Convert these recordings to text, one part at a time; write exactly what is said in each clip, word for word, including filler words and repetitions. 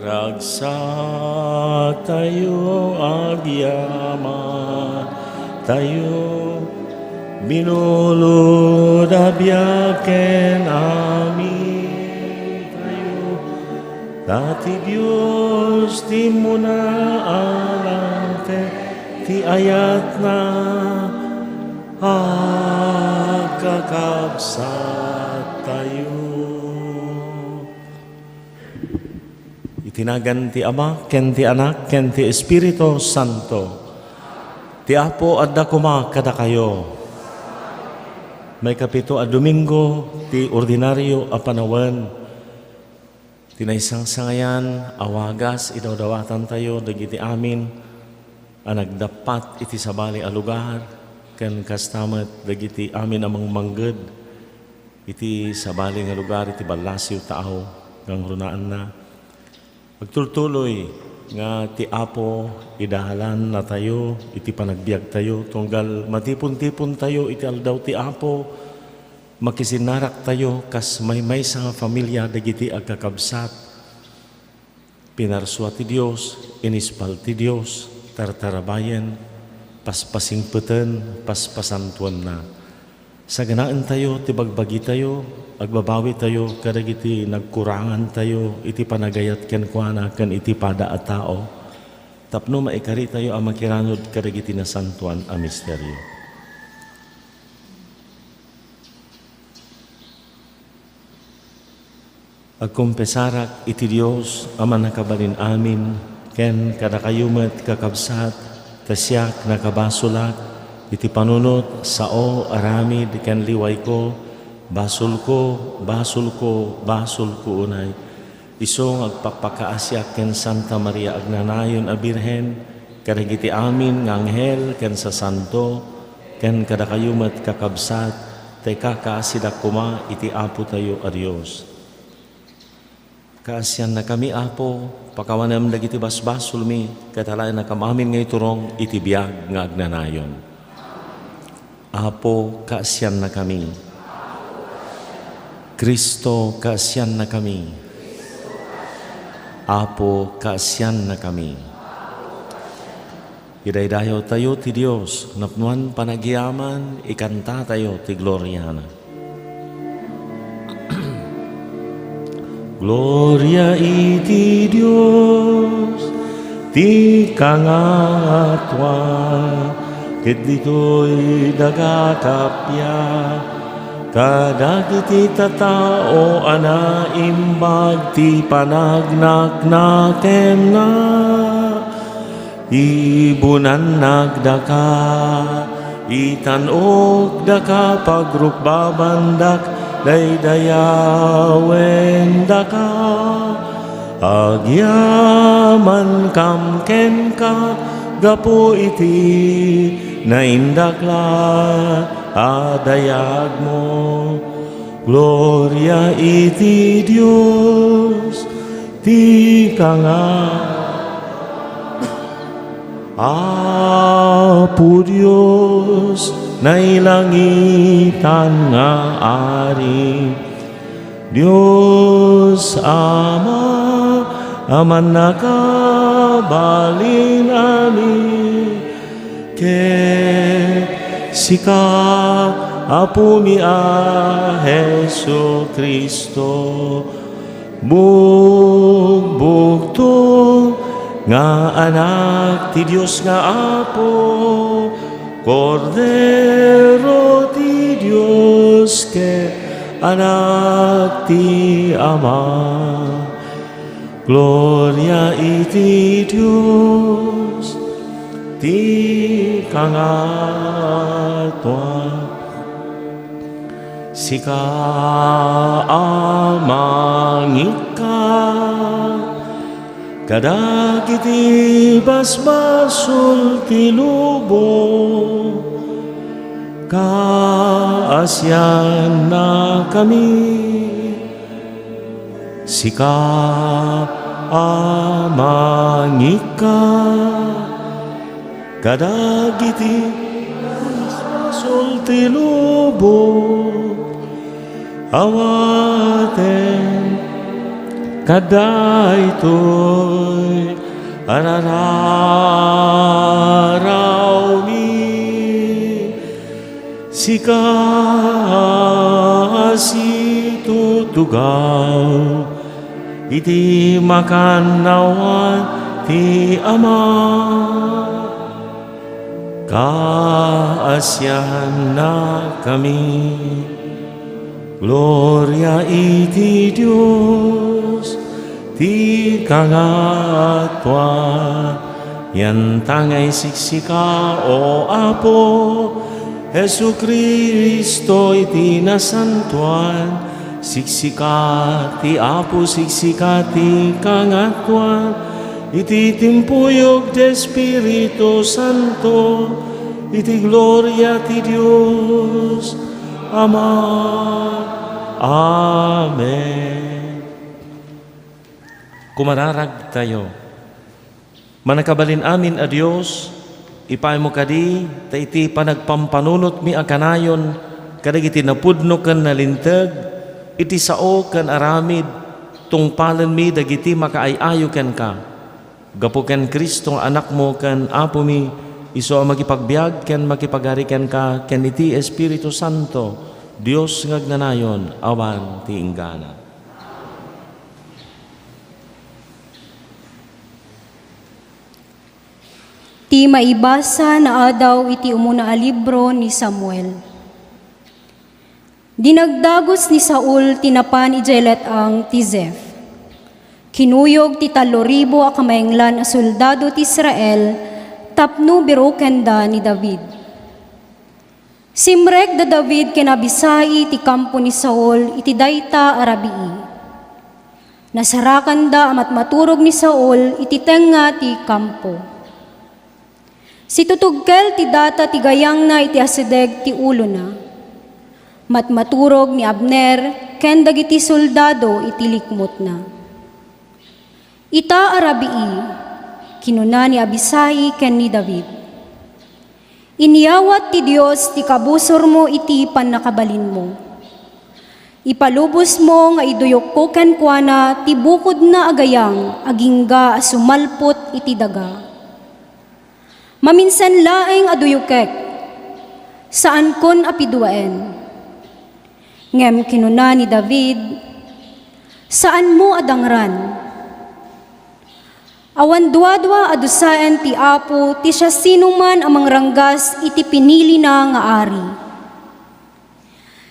Ragsaktayo, agyamattayo, binulod a biag ken amin tayo. Ta ti Dios ti immuna a lanteg ti ayatna, agkakabsattayo. Iti nagan ti Ama, ken ti Anak, ken ti Espiritu Santo. Ti Apo adda koma kadakayo. Maikapito a Domingo ti ordinario a panawen. Ti naisangsangayan a wagas, idawdawatantayo dagiti amin a nagdappat iti sabali a lugar, ken kasta met dagiti amin a mangmangged iti sabali nga lugar iti ballasiw, taaw, ngangrunaanna. Agtultuloy nga ti Apo idahalannatayo iti panagbiagtayo, tunggal matipon-tipontayo iti aldaw ti Apo, makisinnaraktayo kas maymaysa nga familia dagiti agkakabsat. Pinarsua ti Dios, inispal ti Dios, tartarabayen, paspasingpeten, paspasantuanna. Saganaentayo ti bagbagitayo, agbabawitayo kadagiti nagkurangantayo iti panagayat kenkuana ken iti pada a tao, tapno maikaritayo a makiranod kadagiti nasantoan a misterio. Agkumpesarak iti Dios a Mannakabalin-amin, ken kadakayo met, kakabsat, ta siak nakabasolak iti panunot, sao, aramid, ken liwayko, basolko, basolko, basolko unay. Isu nga agpakpakaasiak ken Santa Maria Agnanayon a Birhen, kadagiti amin nga anghel ken sasanto, ken kadakayo met, kakabsat, ta ikakaasidak koma iti Apotayo a Dios. Kaasiannakami, Apo, pakawanem dagiti basbasolmi, ket alaennakam amin nga iturong iti biag nga agnanayon. Apo, kaasiannakami. Cristo, kaasiannakami. Apo, kaasiannakami. Idaydayawtayo ti Dios, napnuan panagyaman, ikantatayo ti gloriana. Gloria iti Dios ti kangatoan, ket ditoy daga kappia, kadagiti tattao a naimbag ti panagnaknakenna. Ibunannak daka, itan-ok daka, pagrukbabandak, daydayawen daka. Agyamankam kenka gapu iti naindaklan a dayagmo. Gloria iti Dios ti kanga. Apo Dios, nailangitan nga Ari, Dios Ama a mannakabalin-amin, ket sika, Apomi a Jesu-Cristo, bugbugtong nga Anak ti Dios nga Apo, Kordero ti Dios ket Anak ti Ama. Gloria iti Dios ti kangatoan. Sika a mangikkat kadagiti basbasol ti lubong, kaasiannakami. Sika a mangikkat kadagiti basbasol ti lubong, awaten Kadaytoy a rararawmi, sika a situtugaw iti makannawan ti Ama. Kaasiannakami. Gloria iti Dios ti kangatoan. Yantangay siksika, O Apo Jesu-Cristo, iti nasantoan. Siksika ti Apo, siksika ti kangatoan. Iti timpuyog ti Espiritu Santo, iti gloria ti Dios Ama. Amen. Kumararagtayo. Mannakabalin-amin a Dios, ipaymo kadi ta iti panagpampanunotmi a kanayon kadagiti napudno ken nalinteg iti sao ken aramid, tungpalenmi dagiti makaay-ayo kenka. Gapu ken Cristo nga Anakmo ken Apomi, isu a makipagbiag ken makipagari kenka ken iti Espiritu Santo, Dios nga agnanayon awan ti inggana. Ti maibasa naadaw iti umuna a libro ni Samuel. Dinagdagus ni Saul ti napan idiay let-ang ti Ziph. Kinuyog ti tallo ribu a kamaenglan a soldado ti Israel tapno birokenda ni David. Simrek da David ken Abisai ti kampo ni Saul iti dayta a rabii. Nasarakanda a matmaturog ni Saul iti tengnga ti kampo. Situtugkel ti data ti gayangna iti asideg ti ulona. Matmaturog ni Abner ken dagiti soldado iti likmutna. "Ita a rabii," kinuna ni Abisai ken ni David, "inyawat ti Dios ti kabusormo iti pannakabalinmo. Ipalubosmo nga iduyokko kenkuana ti bukodna a gayang agingga a sumalpot iti daga. Maminsan laeng a duyokek, saankon a piduaen." Ngem kinuna ni David, "Saanmo a dangran. Awan duadua a dusaen ti Apo ti siasinoman a mangranggas iti pinilina nga ari."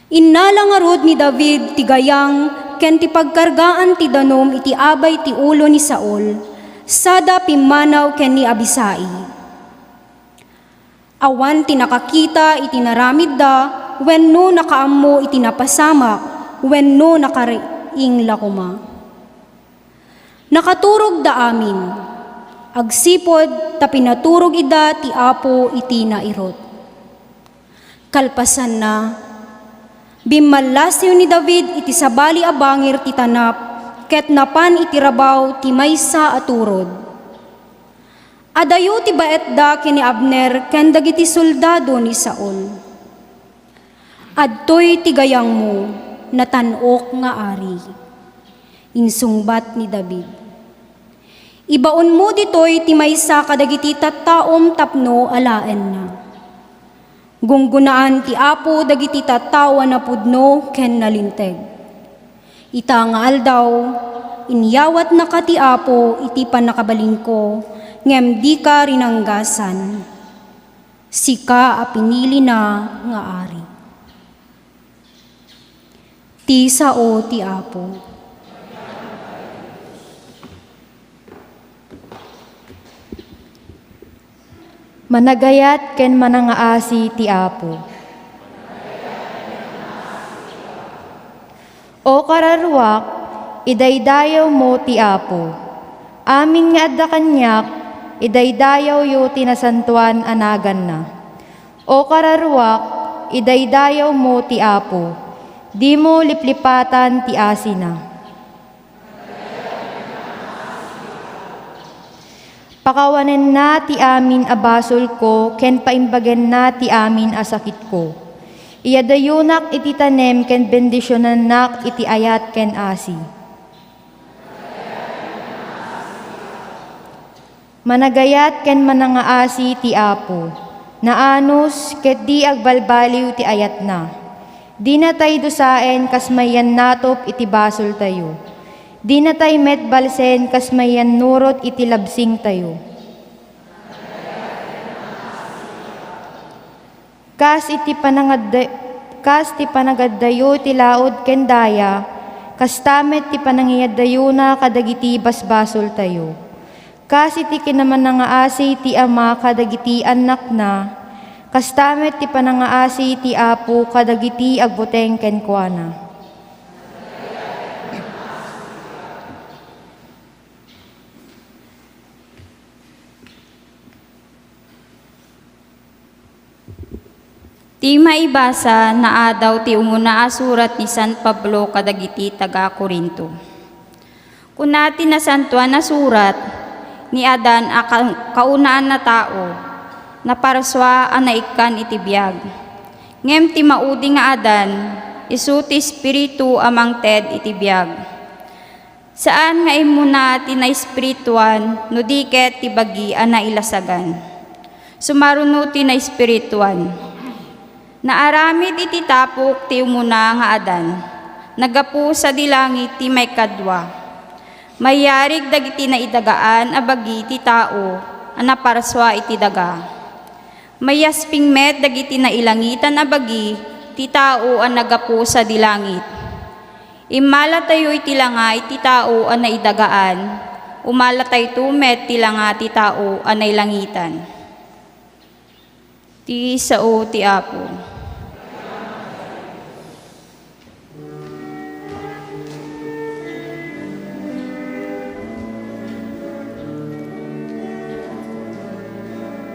Innala ngarud ni David ti gayang ken ti pagkargaan ti danum iti abay ti ulo ni Saul, sada pimmanaw ken ni Abisai. Awan ti nakakita iti naramidda wenno nakaammo iti napasamak wenno nakariing la koma. Nakaturogda amin, agsipud ta pinaturog ida ti Apo iti nairut. Kalpasanna, bimmallasiw ni David iti sabali a bangir ti tanap ket napan iti rabaw ti maysa a turod. Adayo ti baetda ken ni Abner ken dagiti soldado ni Saul. "Adtoy ti gayangmo, natan-ok nga ari," insungbat ni David. "Ibaonmo ditoy ti maysa kadagiti tattaom tapno alaenna." Gunggonaan ti Apo dagiti tattao a napudno ken nalinteg. Ita nga aldaw, inyawatnaka ti Apo iti pannakabalinko, ngem dika rinanggasan. Sika a pinilina nga ari. Ti sao ti Apo. Managayat ken manangaasi ti Apo. O kararruak, idaydayawmo ti Apo. Amin nga adda kaniak, idaydayawyo ti nasantoan a naganna. O kararruak, idaydayawmo ti Apo. Dimo liplipatan ti asina. Pakawanenna ti amin a basolko ken paimbagenna ti amin a sakitko. Iyadayonak iti tanem ken bendisionannak iti ayat ken asi. Managayat ken manangaasi ti Apo. Naanus ket di agbalbaliw ti ayatna. Dinatay dusaen kas mayan natop iti basoltayo. Dinatay met balsen kas mayan nurot iti labsingtayo. Kas iti panangadda-, kas ti panagaddayo ti laud ken daya, kasta met ti panangiyaddayona kadagiti basbasoltayo. Kas iti kinamanangaasi ti ama kadagiti annakna, kasta met ti panangaasi ti Apo kadagiti agbuteng kenkuana. Ti maibasa, naadaw ti umuna a surat ni San Pablo kadagiti taga-Corinto. Kuna ti Nasantoan a Surat, ni Adan a ka-, kaunaan a tao, naparsua a naikkan iti biag. Ngem ti maudi nga Adan, isu ti Espiritu a mangted iti biag. Saan nga immuna ti naespirituan no di ket ti bagi a nailasagan. Sumaruno ti naespirituan. Naaramid iti tapok ti umuna nga Adan. Naggapu sadi langit ti maikadua. Mayarig dagiti naidagaan a bagi ti tao a naparsua iti daga. Mayasping met dagiti nailangitan a bagi ti tao a naggapu sadi langit. Immalatayo iti langa iti tao a naidagaan, umalatayto met ti langa ti tao a nailangitan. Ti sao ti Apo.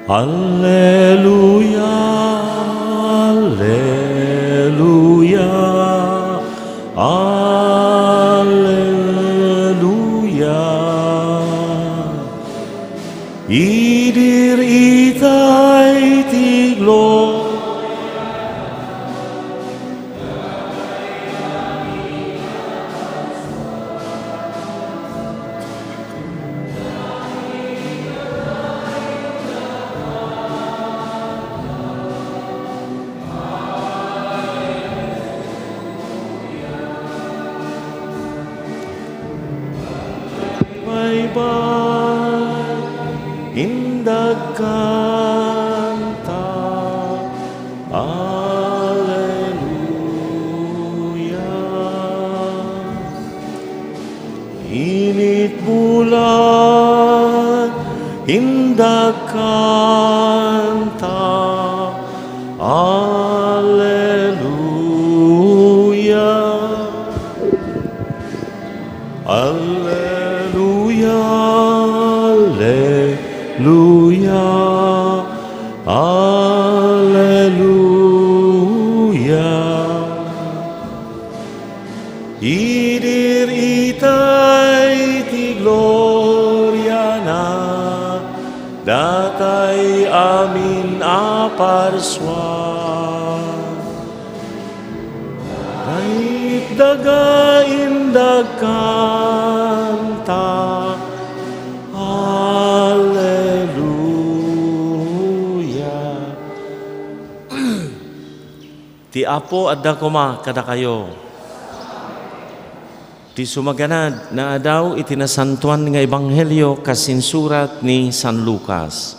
Alleluia, alleluia, alleluia. Idir itay ti gloria. Baybay, indagkanta. Alleluia. Init bulan, indagkanta. Alleluia. Alleluia, alleluia, alleluia. Idir itay ti gloriana, datay amin a parsua. Dayta daga indagkanta. Alleluia. Ti Apo adda koma kadakayo. Ti sumaganad, naadaw iti nasantoan nga ebanghelio kas insurat ni San Lucas.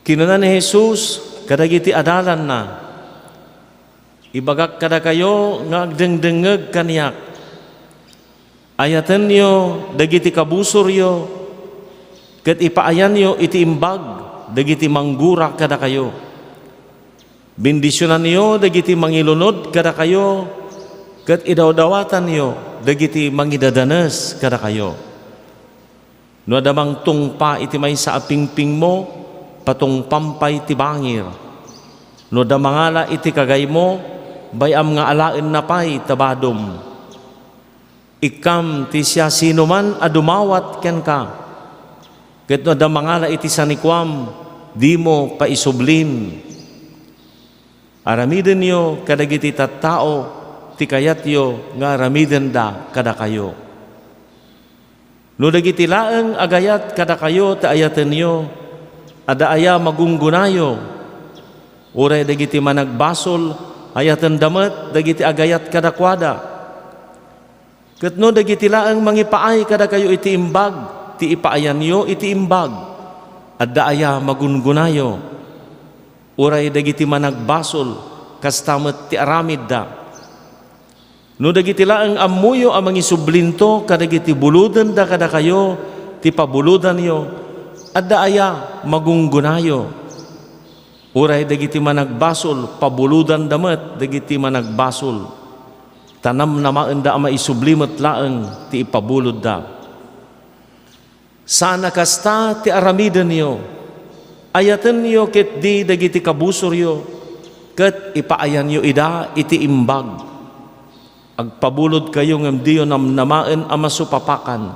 Kinuna ni Jesus kadagiti adalanna, "Ibagak kadakayo nga agdengdengngeg kaniak. Ayatenyo dagiti kabusoryo ket ipaayanyo iti imbag dagiti manggura kadakayo. Bendisionanyo dagiti mangilunod kadakayo ket idawdawatanyo dagiti mangidadanes kadakayo. No adda mangtungpa iti maysa a pingpingmo, patungpam pay ti bangir. No adda mangala iti kagaymo, bay-am nga alaenna pay ta badom. Ikkam ti siasinoman a dumawat kenka, ket no adda mangala iti sanikuam, dimo paisublin. Aramidenyo kadagiti tattao ti kayatyo nga aramidenda kadakayo." No dagiti laeng agayat kadakayo ti ayatenyo, adda aya magunggonayo? Uray dagiti managbasol, ayatenda met dagiti agayat kadakuada. Ket no dagiti laeng mangipaay kadakayo iti imbag, ti ipaayanyo iti imbag, adda aya magunggonayo? Uray dagiti managbasol, kasta met ti aramidda. No dagiti laeng ammoyo a mangisublinto kadagiti bulodenda kadakayo ti pabulodanyo, adda aya magunggonayo? Uray dagiti managbasol, pabulodanda met dagiti managbasol, ta namnamaenda a maisubli met laeng ti ipabulodda. Saan a kasta ti aramidenyo. Ayatenyo ketdi dagiti kabusoryo, ket ipaayanyo ida iti imbag. Agpabulodkayo ngem diyo namnamaen a masupapakan.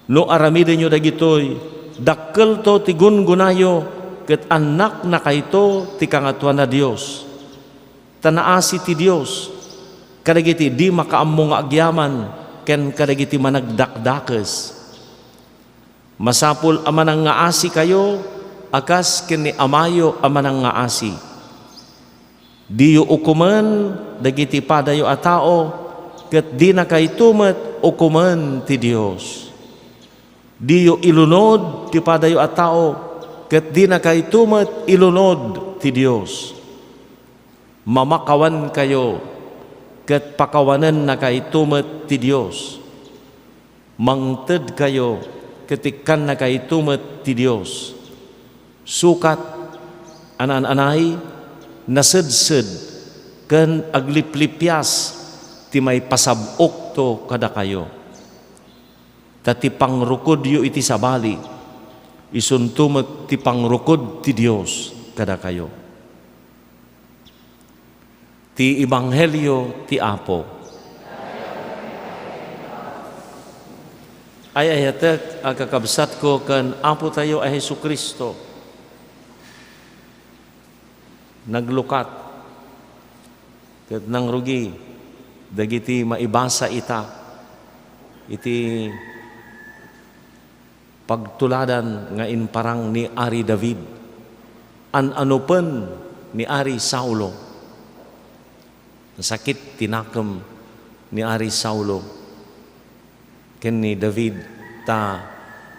No aramidenyo dagitoy, dakkelto ti gungonayo, ket annaknakayto ti Kangatoan a Dios. Ta naasi ti Dios kadagiti di makaammo nga agyaman ken kadagiti managdakdakes. Masapul a manangngaasikayo a kas ken ni Amayo a manangngaasi. Diyo ukomen dagiti padayo a tao, ket dinakayto met ukomen ti Dios. Diyo ilunod ti padayo a tao, ket dinakayto met ilunod ti Dios. Mamakawankayo, ket pakawanennakayto met ti Dios. Mangtedkayo, ket ikkannakayto met ti Dios. Sukat, anaan-anay, nasedsed, ken agliplipias ti maipasab-okto kadakayo. Ta ti pangrukodyo iti sabali, isunto met ti pangrukod ti Dios kadakayo. Ti Ebanghelio ti Apo. Ay-ayatek a kakabsatko ken Apotayo a Jesu-Cristo, naglukat ket nangrugi dagiti maibasa ita iti pagtuladan nga imparang ni Ari David. An-anupen ni Ari Saulo. Nasakit ti nakem ni Ari Saulo ken ni David ta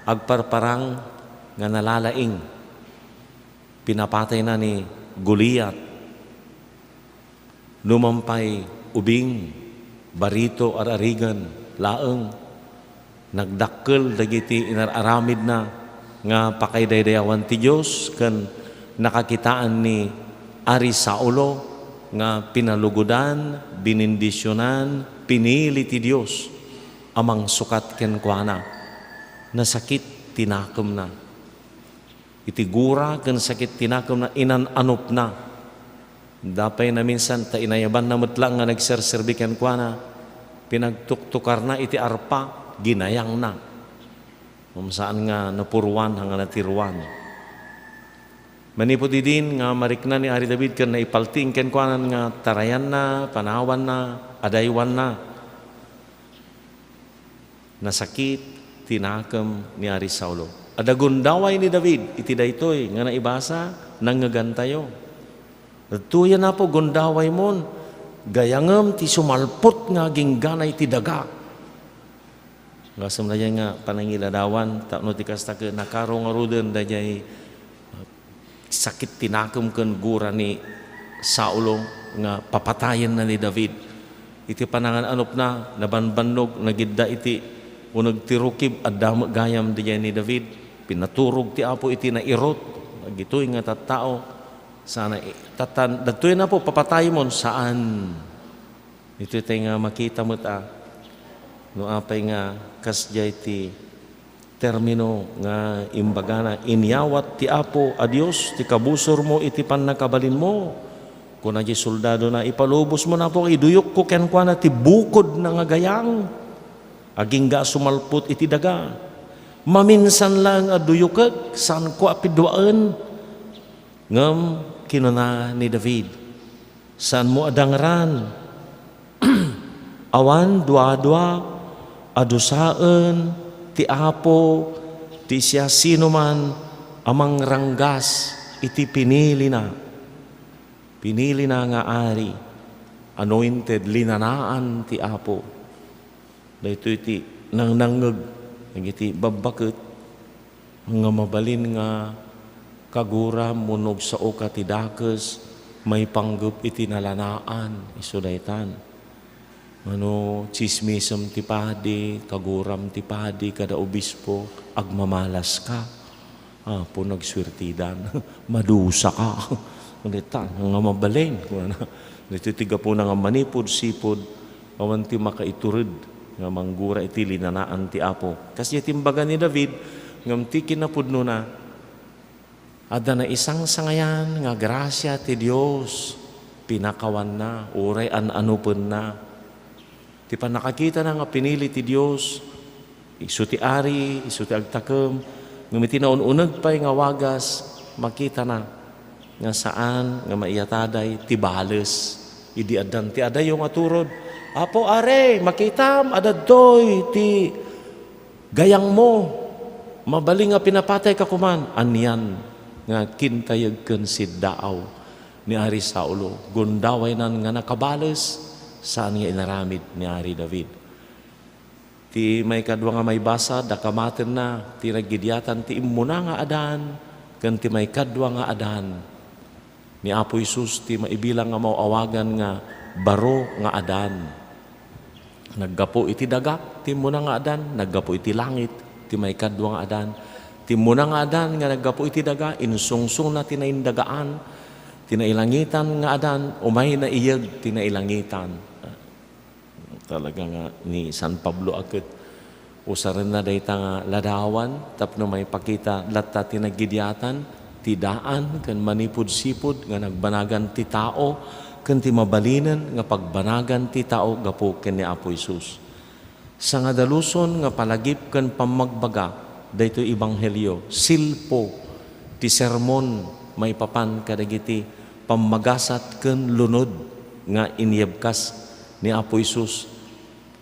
agparparang nga nalalaing. Pinapatayna ni Goliat. Numan pay ubing, barito, ar-arigen laeng, nagdakkel dagiti inar-aramidna nga pakaidaydayawan ti Dios ken nakakitaan ni Ari Saulo nga pinalugodan, binindisionan, pinili ti Dios a mangsukat kenkuana. Nasakit ti nakemna. Iti gura ken sakit ti nakemna, inan-anupna. Dapay naminsan ta inayabanna met laeng nga nagserserbi kenkuana, pinagtuktukarna iti arpa, ginayangna. Ngem saan nga napuruan, nga natiruan. Manipud idin nga marikna ni Ari David ken naipaltiing kenkuana nga tarayanna, panawanna, adaywanna. Nasakit ti nakem ni Ari Saulo. Adda gundaway ni David iti daytoy nga naibasa, nangngegantayo. Daytoy a napo, gundawaymon, gayangem ti sumalput nga agingganay ti daga. Ngasem daydiay nga panangiladawan, tapno ti kasta ket nakaro ngaruden daydiay sakit ti nakem ken gura ni Saulo nga papatayenna ni David. Iti panangan-anupna, nabanbannog, nagidda iti uneg ti rukib, adda met gayam daydiay ni David. Pinaturog ti Apo iti nairut, dagitoy nga tattao. Sana i-, tatan-, dagtoy napo, papataymon, saan. Ditoy tay nga makita met a no apay nga kasdiay ti termino nga imbagana, "Inyawat ti Apo a Dios ti kabusormo iti pannakabalinmo." Kuna diay soldadona, "Ipalubosmon, Apo, iduyokko kenkuana ti bukodna nga gayang. Agingga a sumalput iti daga. Maminsan laeng a duyokek, saanko a piduaen." Ngem kinuna ni David, "Saanmo a dangran. Awan duadua a dusaen ti Apo ti siasinoman a mangranggas iti pinilina. Pinilina nga ari, anointed, linanaan ti Apo. Daytoy ti nangnangngeg dagiti babbaket nga mabalin nga kaguram wenno agsaoka ti dakes maipanggep iti nalanaan. Isu daytan. Mano, tsismisem ti padi, kaguram ti padi kada obispo, agmamalaska. Apo, nagsuertidan. Madusaka. Dayta nga mabalin, kunana. Daytoy ti gapuna nga manipud-sipud, awan ti makaitured nga manggura iti linanaan ti Apo. Kas diay ti imbaga ni David, ngem ti kinapudnona, adda naisangsangayan nga grasia ti Dios, pinakawanna, uray an-anupenna. Ti pannakakitana nga pinili ti Dios, isu ti ari, isu ti agtakem, ngem iti naun-uneg pay nga wagas, makitana nga saan nga maiyataday ti bales. Idi addan ti adayo nga turod, "Apo, Ari, makitam, adda daytoy ti gayangmo. Mabalin nga pinapatayka koman." Anian nga kintayeg ken siddaaw ni Ari Saulo, gundawaynan nga nakabales, saan nga inaramid ni Ari David. Ti maikadua nga maibasa, dakamatenna ti naggidiatan ti immuna nga adan ken ti maikadua nga adan. Ni Apo Jesus ti maibilang nga maaw-awagan nga baro nga adan. Naggapu iti daga ti immuna nga adan, naggapu iti langit ti maikadua nga adan. Ti immuna nga adan nga naggapu iti daga, insungsongna ti naindagaan, ti nailangitan nga adan, umay naiyeg ti nailangitan. Talaga nga ni San Pablo a ket usarenna dayta nga ladawan tapno maipakita latta ti naggidiatan, ti daan ken manipud-sipud nga nagbanagan ti tao ken ti mabalinen nga pagbanagan ti tao gapu ken ni Apo Jesus. Sangadaluson nga palagip ken pammagbaga daytoy ebanghelio, silpo ti sermon maipapan kadagiti pammagasat ken lunod nga inyebkas ni Apo Jesus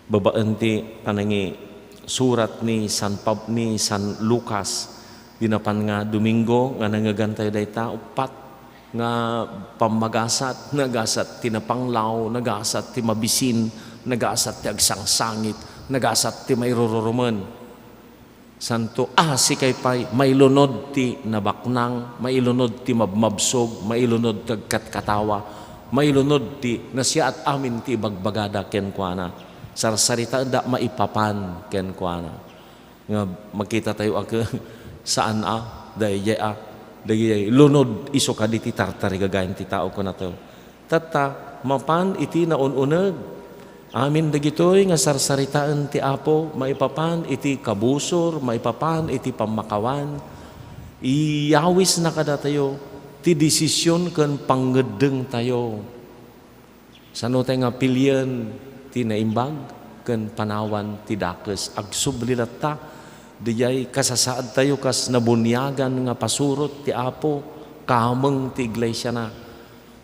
babaen ti panangisurat ni San Pab-, ni San Lucas. Di napan nga Domingo nga nangngegantayo dayta, uppat nga pammagasat, nagasat ti napanglaw, nagasat ti mabisin, nagasat ti agsangsangit, nagasat ti mairururumen. Santo, ah, sikay pay, mailunod ti nabaknang, mailunod ti mabmabsog, mailunod ti agkatkatawa, mailunod ti nasiaat amin ti ibagbagada kenkuana. Sarsaritaenda maipapan kenkuana. Nga makitatayo a ke-, saan a, daydiay a, daydiay lunod isu kaditi tartarigagayan ti tao, kunatayo. Tatta, mapan iti naun-uneg, amin dagitoy nga sarsaritaen ti Apo maipapan iti kabusor, maipapan iti pammakawan, iyawisna kadatayo ti desisyon ken pangngeddengtayo. Sanotay nga pilien ti naimbag ken panawan ti dakes. Agsubli latta, daydiay kasasaadtayo kas nabuniagan nga pasurot ti Apo, kameng ti iglesiana.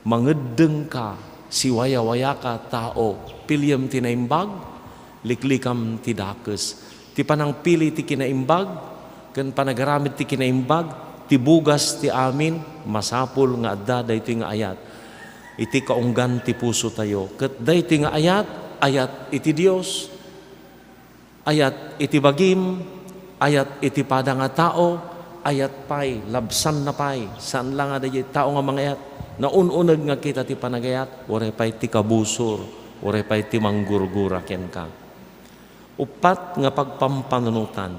Mangeddengka, siwayawayaka, tao. Piliem ti naimbag, liklikam ti dakes. Ti panangpili ti kinaimbag ken panagaramid ti kinaimbag, ti bugas ti amin, masapul nga adda daytoy nga ayat iti kaunggan ti pusotayo. Ket daytoy nga ayat, ayat iti Dios. Ayat iti bagim, ayat iti pada nga tao, ayat pay, labsanna pay. Saan la nga daydiay tao nga mangayat, naun-uneg nga kita ti panagayat, uray pay ti kabusor, uray pay ti manggurgura kenka. Uppat nga pagpampanunotan,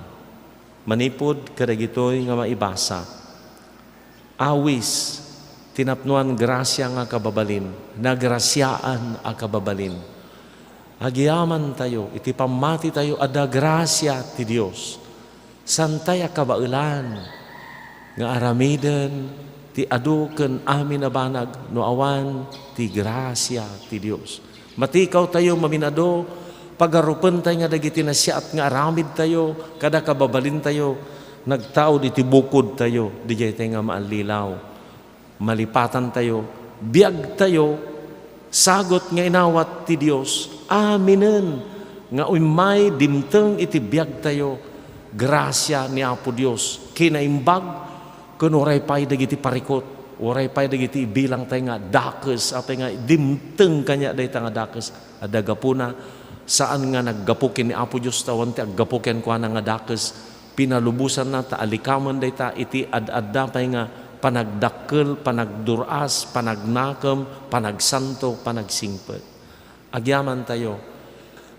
manipud kadagitoy nga maibasa. Awis, tinapnoan grasia nga kababalin, nagrasiaan a kababalin. Agiyamantayo, iti pammatitayo, adda grasia ti Dios. Santay a kabaelan nga aramiden ti adu ken amin a banag no awan ti grasia ti Dios. Matikawtayo maminado, pagarupentay nga dagiti nasiaat nga aramidtayo kada kababalintayo nagtaud iti bukodtayo, daydiaytay nga maallilaw. Malipatantayo, biagtayo, sagut nga inawat ti Dios, aminen nga immay dimteng iti biagtayo, Grasia ni Apo Dios, kinaimbag, ken uray pay dagiti parikut, uray pay dagiti ibilangtay nga dakes, apay nga dimteng kaniak dayta nga dakes. Adda gapuna, saan nga naggapu ken ni Apo Dios, ta awan ti aggapu kenkuana nga dakes. Pinalubosanna ta alikamen dayta iti ad-adda pay nga panagdakkel, panagdur-as, panagnakem, panagsanto, panagsingpet. Agyamantayo,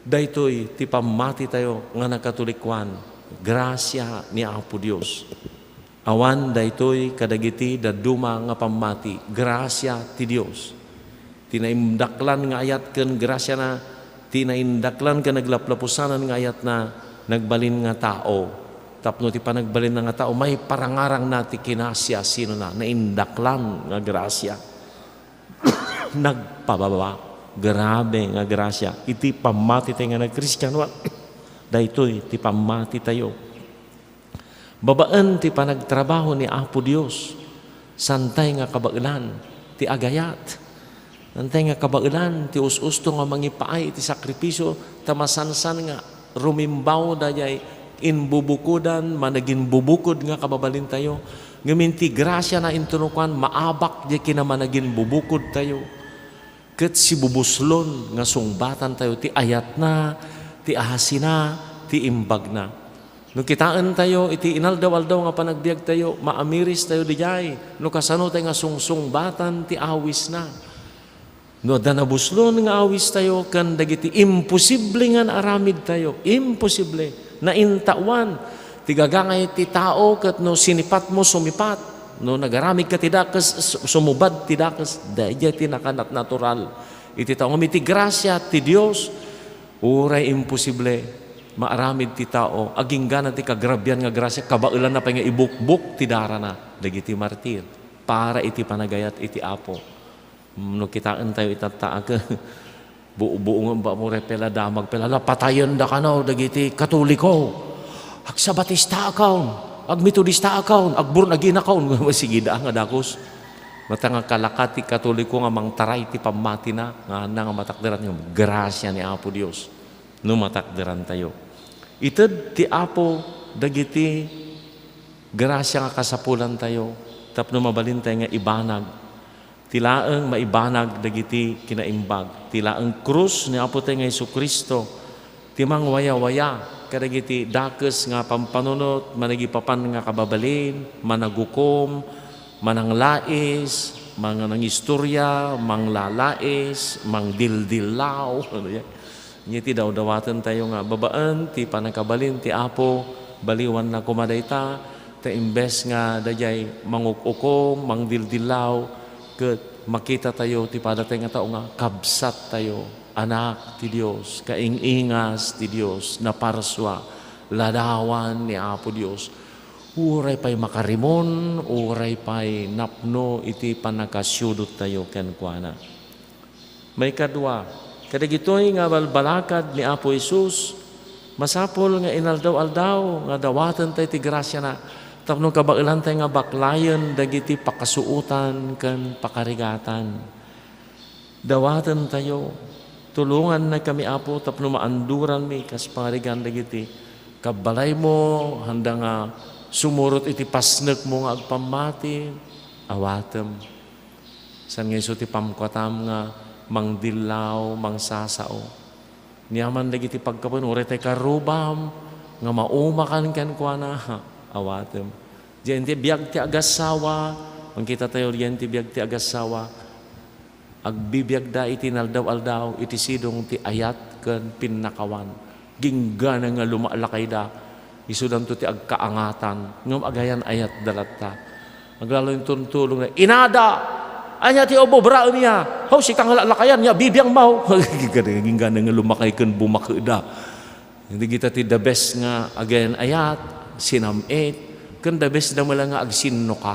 daytoy ti pammatitayo nga nakatolikoan, grasia ni Apo Dios. Awan daytoy kadagiti dadduma nga pammati, grasia ti Dios. Ti naindaklan nga ayat ken grasiana, ti naindaklan ken naglaplapusanan nga ayatna, nagbalin nga tao. Tapno ti panagbalinna nga tao, maiparangarangna ti kinasiasinona, naindaklan nga grasia. Nagpababa. Grabe nga grasia. Iti pammatitayo nga nagkristianoan, daytoy ti pammatitayo. Babaen ti panagtrabaho ni Apo Dios, santay nga kabaelan ti agayat. Santay nga kabaelan ti us-usto nga mangipaay iti sakripisio, ta masansan nga rumimbaw dayay imbubukodan, managinbubukod nga kababalintayo. Ngem iti grasiana intono kuan, maabak diay kinamanaginbubukodtayo. Ket sibubuslon nga sungbatantayo ti ayatna, ti asina, ti imbagna. No kitaentayo iti inaldaw-aldaw nga panagbiagtayo, maamiristayo diay no kasano tay nga sungsungbatan ti awisna. No adda nabuslon nga awistayo ken dagiti imposible nga naaramidtayo, imposible, naintawan ti gagangay ti tao ket no sinipatmo, sumipat. No nagaramidka ti dakes, su-, sumubad ti dakes. Daydiay ti nakanat-natural iti tao. Ngem iti grasia ti Dios, uray imposible maaramid ti tao, aginggana ti kagrabian nga grasia, kabaelanna pay nga ibukbok ti darana dagiti martir para iti panagayat iti Apo. No kitaentayo itatta, ag-, bubuongen ba mo re pela damag, pela la patayenda kano dagiti Katoliko. Agsabatista akon, agmetodista akon, agborn again akon. Sigida nga dakes. Mata nga kalaka ti Katoliko nga mangtaray ti pammatina, nga na nga matakderan, grasia ni Apo Dios no matakderantayo. Ited ti Apo dagiti grasia nga kasapulantayo tapno mabalintayo nga ibanag. Ti laeng maibanag dagiti kinaimbag. Ti laeng krus ni Apo tayo nga Jesu-Cristo ti mangwayawaya kadagiti dakes nga pampanunot, managipapan nga kababalin, managukom, mananglais, manangistoria, manglalais, mangdildillaw. Ano yan? Iti dawdawatentayo nga babaen ti pannakabalin ti Apo, baliwanna koma dayta, ta imbes nga daydiay manguk-ukom, mangdildillaw, ket makitatayo ti padatay nga tao nga kabsattayo, anak ti Dios, kaing-ingas ti Dios, naparsua, ladawan ni Apo Dios. Uray pay makarimon, uray pay napno iti pannakasiudottayo kenkuana. Maikadua, kadagitoy nga balbalakad ni Apo Jesus, masapul nga inaldaw-aldaw nga dawatentayo ti grasiana tapno kabaelantay nga baklayen dagiti pakasuotan ken pakarigatan. Dawatentayo, tulongannakami, Apo, tapno maanduranmi kas pangarigan dagiti kabbalaymo, handa nga sumurot iti pasnekmo nga agpammati, awatem. Saan nga isu ti pamkuatam nga mangdillaw, mangsasao. Ni aman dagiti pagkapuon, uray tay karrubam nga maumakan kenkuana, awatem. Diyan ti biag ti agassawa, mangkitatayo diyan ti biag ti agassawa. Agbibiagda iti inaldaw-aldaw, iti sidong ti ayat ken pinnakawan. Ginggana nga lumalakayda, isudanto ti agkaangatan, ngem agayan-ayatda latta. Aglalo inton tulongda, "Inada! Ania ti ubobraenyo? Haw, sika nga lalakian, nia bibiangmo!" Ginggana nga lumakay ken bumakeda. Dagita ti the best nga agayan-ayat, sinam-it, ken the best da met la nga agsinnuka.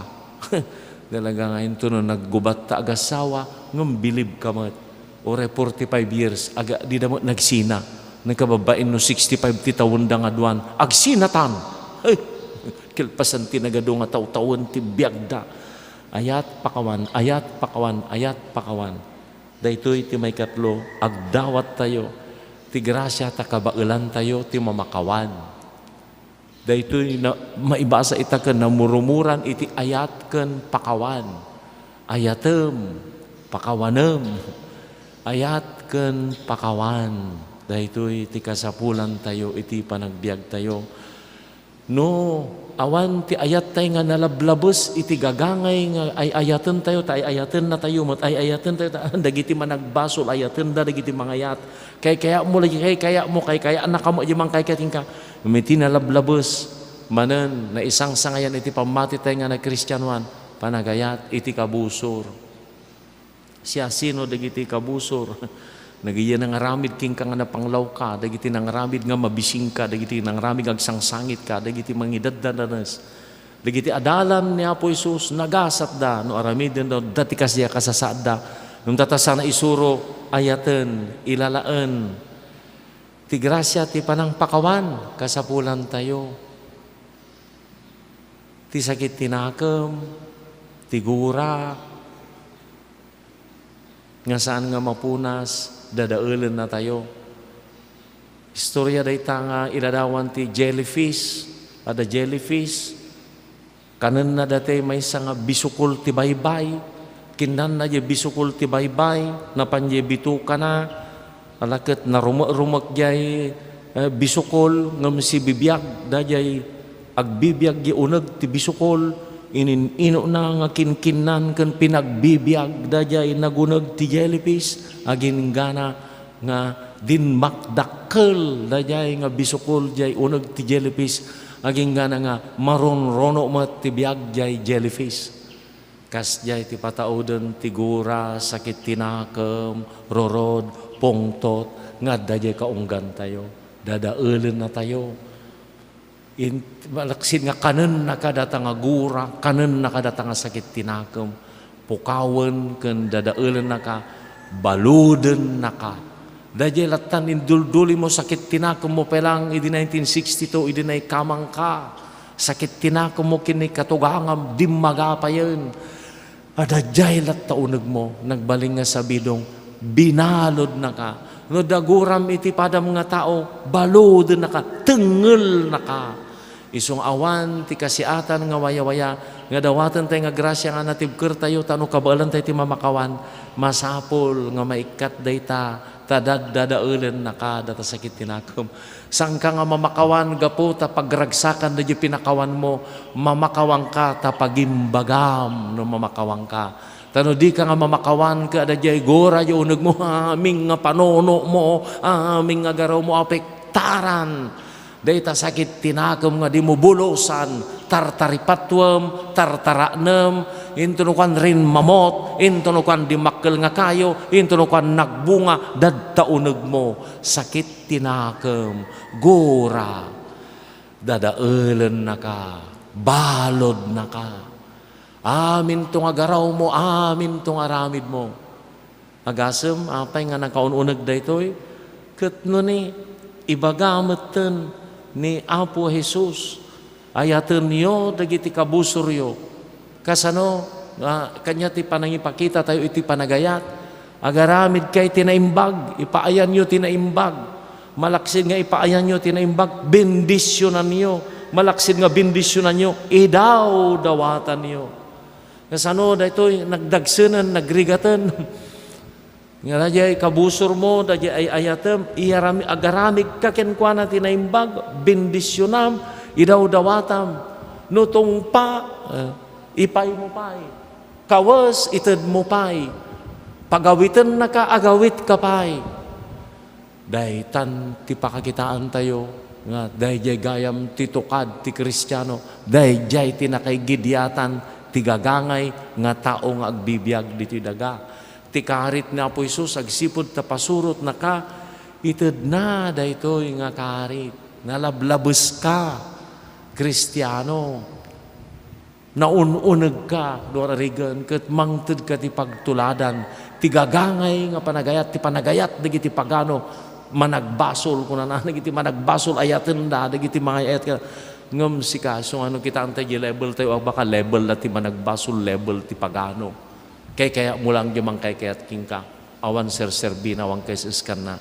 Talaga nga intono naggubatta agassawa, ngem bilibka met. Uray forty-five years, aga, dida met nagsina. Nagkababain no sixty-five ti taonda nga aduan, agsinatan. Ay, kalpasan ti nagadu nga tawtawen ti biagda. Ayat pakawan, ayat pakawan, ayat pakawan. Daytoy ti maikatlo, agdawattayo ti grasia ta kabaelantayo ti mamakawan. Daytoy na, maibasa ita ken namurumuran iti ayat ken pakawan. Ayatem, pakawanem. Ayat ken pakawan. Daytoy ti kasapulantayo iti panagbiagtayo. No awan ti ayattay nga nalablabes iti gagangay nga ay-ayatentayo, ta ay-ayatennatayo met, ay-ayatentayo ta dagiti managbasol, ayatenda dagiti mangayat. Kaykayatmo lagi, kaykayatmo, kaykayatnaka met diay mangkaykayat kenka. Ngem iti nalablabes manen, naisangsangayan iti pammatitay nga nagkristianoan, panagayat iti kabusor. Siasino dagiti kabusor? Dagiti nangaramid kenka nga napanglawka, dagiti nangaramid nga mabisingka, dagiti nangaramid nga agsangsangitka, dagiti mangidaddadanes. Dagiti adalan ni Apo Jesus, nagasatda no aramiden, no adda ti kasdiay a kasasaadda. Ngem ta, ta saan a isuro, ayaten, ilalaen. Ti grasia ti panangpakawan, kasapulantayo. Ti sakit ti nakem, ti gura, nga saan nga mapunas, dadaelennatayo. Istoria dayta nga iladawan ti jellyfish, adda jellyfish, kanenna dayta maysa nga bisukol ti baybay, kinnanna diay bisukol ti baybay, napan diay bitukana, ala ket narumek-rumek diay, eh, bisukol, ngem sibibiag daydiay agbibiag diay uneg ti bisukol, inin-inona nga kinkinnan ken pinagbibiag daydiay naguneg ti jellyfish, aginggana nga dimmakdakkel daydiay nga bisukol diay uneg ti jellyfish, aginggana nga marunruno met ti biag diay jellyfish. Kasdiay ti patauden ti gura, sakit ti nakem, rurod, pungtot, nga adda diay kaunggantayo. Dadaelennatayo. In-, malaksid nga kanennaka data nga gura, kanennaka data nga sakit ti nakem, pukawen ken dadaelennaka, baludennaka. Daydiay lattan, induldulimo, sakit ti nakemmo pay lang idi nineteen sixty-two, idi naikamangka. Sakit ti nakemmo ken ni katugangam, dimmaga payen. Adda diay latta unegmo, nagbalin nga sabidong, binaludnaka. No adda guram iti padam nga tao, baludennaka, tengngelnaka. Isu nga awan ti kasiatan nga wayawaya nga dawatentayo nga grasia nga natibkertayo, ta no kabaelentayo ti mamakawan, masapul nga maikkat dayta, ta daddadaelennaka data sakit ti nakem. Saanka nga mamakawan gapu ta pagragsakan daydiay pinakawanmo, mamakawanka ta pagimbagam no mamakawanka. Ta no dika nga mamakawan ket adda diay gura diay unegmo, amin nga panunomo, amin nga garawmo, apektaran dayta sakit ti nakem nga dimo bulusan, tartaripatuem, tartaranem, intono kuan rimmamot, intono kuan dimmakkel nga kayo, intono kuan nagbunga, dadta unegmo, sakit ti nakem, gura, dadaelennaka, baludnaka. Aminto nga garawmo, aminto nga aramidmo. Agasem, apay nga nakaun-uneg daytoy? Ket no ni, ibaga metten ni Apo Jesus, ayatenyo dagiti kabusoryo. Kasano nga kaniak ti panangipakitatayo iti panagayat? Agaramidka iti naimbag, ipaayanyo ti naimbag. Malaksid nga ipaayanyo ti naimbag, bendisionanyo. Malaksid nga bendisionanyo, idawdawatanyo. Kasano daytoy? Nagdagsenen, nagrigaten. Nga daydiay kabusormo, daydiay ay-ayatem, iyarami-, agaramidka kenkuana ti naimbag, bendisionam, idawdawatam. No tungpa, eh, ipaymo pay. Kawes, itedmo pay. Pagawitennaka, agawitka pay. Daytan ti pakakitaantayo nga daydiay gayam ti tukad ti Kristiano, daydiay ti nakaigidiatan ti gagangay nga tao nga agbibiag ditoy daga. Ti karit ni Apo Jesus agsipud ta pasurotnaka, itedna daytoy nga karit. Nalablabeska, Kristiano. Naun-unegka, Duar a Rigen, ket mangtedka ti pagtuladan ti gagangay nga panagayat, ti panagayat dagiti pagano. Managbasol, kunana, dagiti managbasol, ayatenda dagiti mangay-ayat ka. Ngem sika, isu nga no kitaentayo diay level tayo, agbaka level la ti managbasol, level ti pagano. Kaykayatmo lang diay mangkaykayat kenka, awan serserbina, awan kaisiskanna.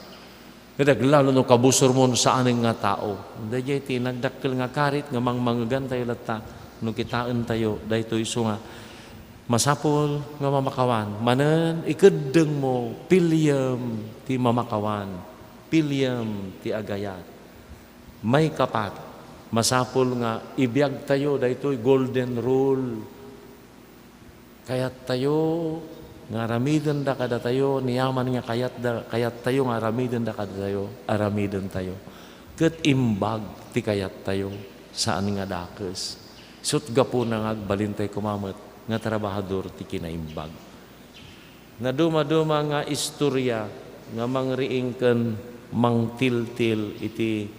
Nga daglalo no kabusormo no saanen nga tao. Daydiay ti nagdakkel nga karit nga mangmangegantayo latta no kitaentayo daytoy isu nga masapul nga mamakawan. Manen ikeddengmo, piliem ti mamakawan, piliem ti agayat. Maikapat, masapul nga ibiagtayo daytoy golden rule. Kayattayo nga aramidenda kadatayo, niaman nga kayatda, kayattayo nga aramidenda kadatayo, aramidentayo. Ket imbag ti kayattayo, saan nga dakes. Isut' gapuna nga agbalintay koma met nga trabahador ti kinaimbag. Nadumaduma nga istoria nga mangriing ken mangtiltil iti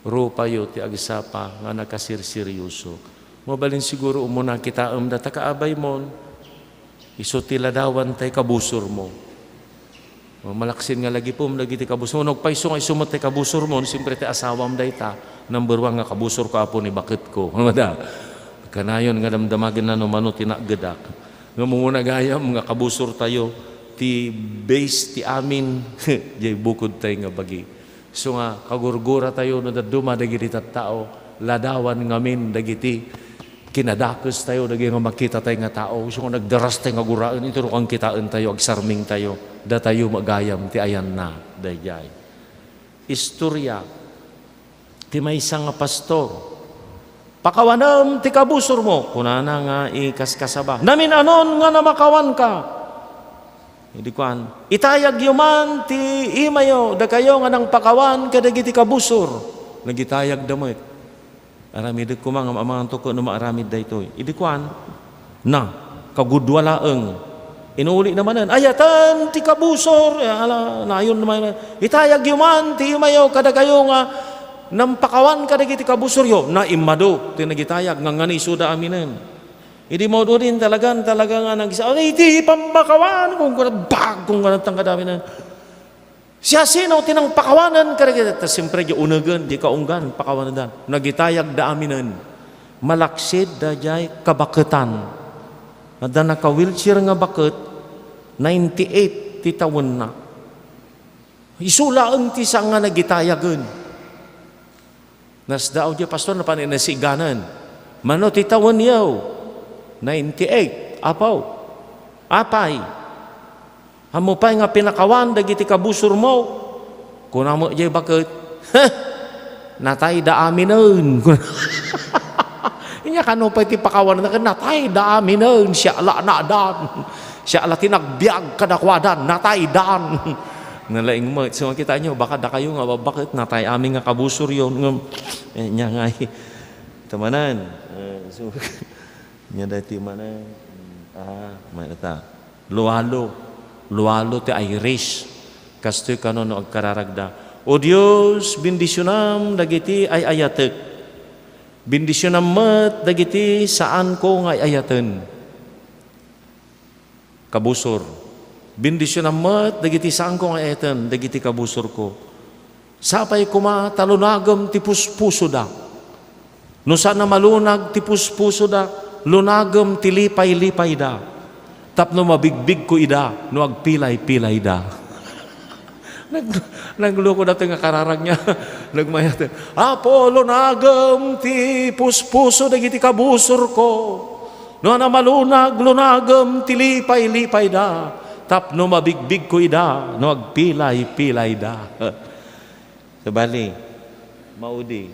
rupayo ti agsapa nga nakasirseryoso. Mabalin siguro umuna kitaem data kaabaymon, isu ti ladawan tay kabusormo. O, malaksid nga lagipem dagiti kabusormo. No agpayso nga isu met tay kabusormo, no, siyempre ti asawam dayta, number one nga kabusorko, apo ni baketko. Ano da? Kanayon nga damdamagenna no mano ti naggedak. Nga umuna gayam nga kabusortayo, ti base ti amin, jay bukodtay nga bagi. Isu nga kagurguratayo no dadduma dagiti tattao, ladawan ngamin dagiti kinadakestayo, dagiti nga makitatay nga tao. Isu nga nagdarastay nga guraen, ito no kitaentayo, agsarmingtayo, datayo met gayam ti ayanna daydiay. Istoria ti maysa nga pastor. "Pakawanem ti kabusormo," kunana nga ikaskasaba. "Namin-anon nga namakawanka." Idi kuan, "Itayagyo man ti imayo, dakayo nga nangpakawan kadagiti kabusor." Nagitayagda met. Aramidek koma nga maamangan to ken no maaramid daytoy. Idi kuan, na, kagudua laeng. Inuuli na manen, "Ayaten ti kabusor." Eh, ala, nayon naman, "Itayagyo man ti imayo kadakayo nga nangpakawan kadagiti kabusoryo." Na, immadu ti nagitayag, nganngani isuda aminen. Idi maududin talagan, talaga nga nagsa-, "Ay, ti pammakawan," kung kuna, bag, kung kuna, tangkad aminen. "Siasino ti nangpakawanen kadagiti?" Ta siyempre, di unegen, di kaunggan, pakawanedan. Nagitayagda aminen. Malaksid daydiay kabaketan. Adda naka-wheelchair nga baket, ninety-eight ti tawenna. Isu laeng ti saan nga nagitayagen. Nasdaaw diay pastor, napan inasiganan. "Mano ti tawenyo?" "Ninety-eight, Apo." "Apay? Ammo pay nga pinakawan dagiti kabusormo?" Kuna met diay baket, "Heh! Natayda aminen." Inya kano pay ti pakawan, "Natayda aminen, siak la nadan. Siak la ti nagbiag kadakuada, nataydan." Nalaing met. So, makita nyo, baka dakayo nga babbaket, natay amin nga kabusoryo. Ngem, eh, nya nga, eh, tamanan. Eh, so, nya dati manen. Ah, may ata. Lualo. Lualo ti Irish. Kastoy kano no agkararagda. O Dios, bendisionam dagiti ay-ayatek. Bendisionam met dagiti saanko nga ay-ayaten. Kabusor. Bendisionam met dagiti saanko nga ay-ayaten, dagiti kabusorko. Sapay koma ta lunagem ti puspusoda. No saan a malunag ti puspusoda, lunagem ti lipay-lipayda. Tapno mabigbigko ida no agpilay-pilayda. Nag-, nagloko dati nga kararag niya. Nagmayat, "Apo, lunagem ti puspuso dagiti kabusorko. No saan a malunag, lunagem ti lipay-lipayda. Tapno mabigbigko ida no agpilay-pilayda." Sabali, maudi.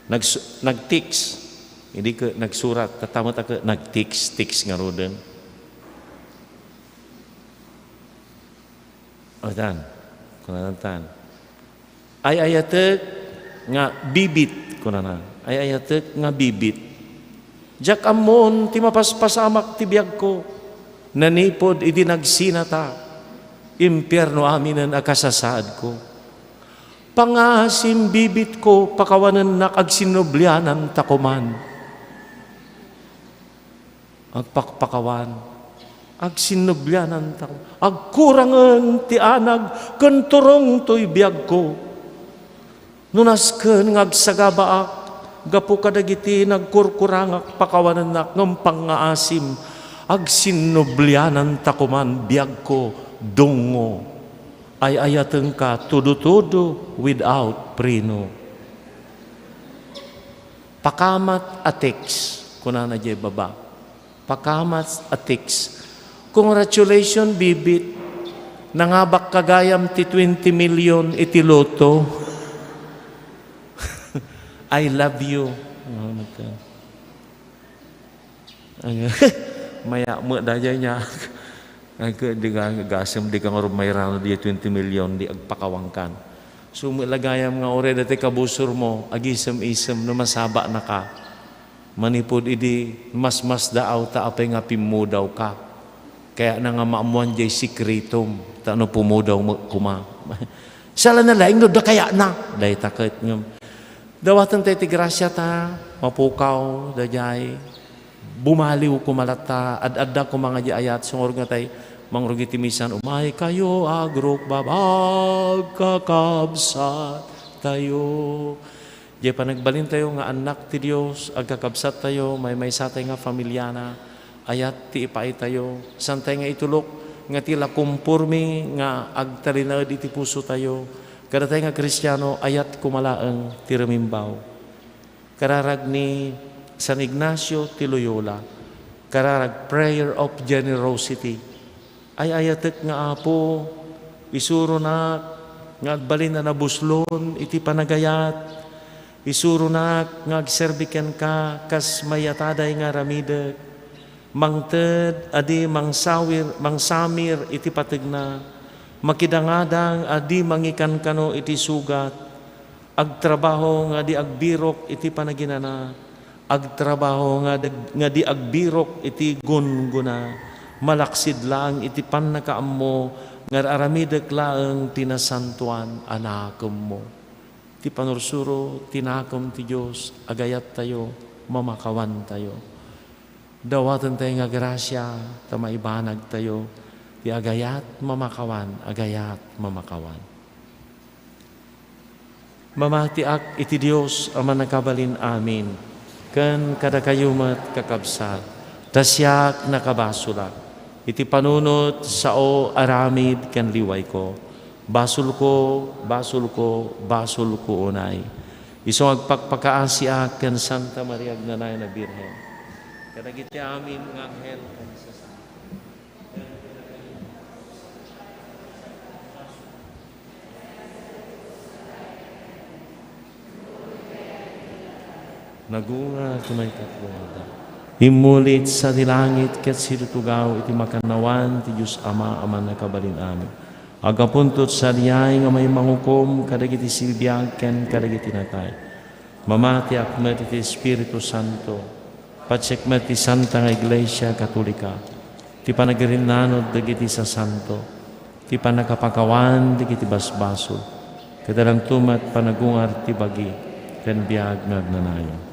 Nags-, nag-text. Idi ke-, nagsurat, tatta met a ke-, nag-text, text ngaruden. O, tan. Kunana tan. Ay-ayatek nga bibit, kunana. Ay-ayatek nga bibit. Diak ammon ti mapaspasamak ti biagko. Nanipod idi nagsinata, impierno aminen a kasasaadko. Pangngaasim, bibitko, pakawanennak, agsinnubliananta koman. Agpakpakawan, agsinnubliananta koman. Agkurangen ti anag ken turong toy biagko. No nasken nga agsagabaak gapu kadagiti nagkurkurangak, pakawanennak, ngem pangngaasim, agsinnubliananta koman biagko, dungngo. Ay-ayatenka tudo-tudo without preno. Pakamat a text, kunana diay baba. Pakamat a text. Congratulations, Bibit. Nangabakka gayam ti twenty million iti lotto. I love you. Ano ka? Ang, maya mo dayay niya. Ang, di ka, gasem, di ka nga rumayrano di twenty million, di agpakawangkan. So, lagayam nga uray dati kabusor mo, agisem-isem, no masaba na ka. Manipud idi, mas, mas daaw ta apay nga pimmudaw ka. Kaya na nga maamuan jay sikretom, ta no pumudaw mo kuma. Sala na laing no, da kaya na. Dayta ket ngem. Dawaten tayo ti grasya ta, mapukaw, dayjay. Bumaliw koma latta, ad-adda koma nga di ayat, sungor nga tay, mangrugi ti misan, umay kayo, agrukbab, agkakabsat tayo. Jay panagbalin tayo nga annak ti Dios, agkakabsat tayo, maymaysa tayo nga familiana, ayat ti ipaay tayo, saan tayo nga itulok, nga ti la kumpormi nga agtalinaed iti puso tayo, kada tayo nga Kristiano, ayat koma laeng ti rumimbaw. Kararag ni San Ignacio ti Loyola, kararag prayer of generosity. Ay-ayatek nga Apo, isuronak nga agbalin a nabuslon iti panagayat. Isuronak nga agserbi kenka kas mayataday nga aramidek. Mangted a di mangsawir, mangsamir iti pategna. Makidangadang a di mangikankano iti sugat. Agtrabaho nga di agbirok iti panaginana, agtrabaho nga di, nga di agbirok iti gunggona, malaksid laeng iti pannakaammo nga ar-aramidek laeng ti nasantoan a nakemmo. Ti panursuro, ti nakem ti Dios, agayattayo, mamakawantayo. Dawaten tayo nga grasya, ta maibanag tayo, ti agayat mamakawan, agayat mamakawan. Mamatiak iti Dios a mannakabalin amin, ken kadakayo met, kakabsat, ta siak nakabasolak iti panunot, sao, aramid, ken liwayko. Basolko, basolko, basolko unay. Isu nga agpakpakaasiak ken Santa Maria agnanayon a Birhen, kadagiti amin nga anghel ken sasanto. Nagungar ti maikatlo nga aldaw. Immulit sadi langit ket situtugaw iti makannawan ti Dios Ama a mannakabalin amin. Aggapunto sadiay nga maymangukom kadagiti sibibiag ken kadagiti natay. Mamatiak met iti Espiritu Santo. Patiek met ti Santa nga Iglesia Katolika, ti panagirinnanod dagiti sasanto, ti pannakapakawan dagiti basbasol, ket addanto met panagungar ti bagi ken biag nga agnanayon.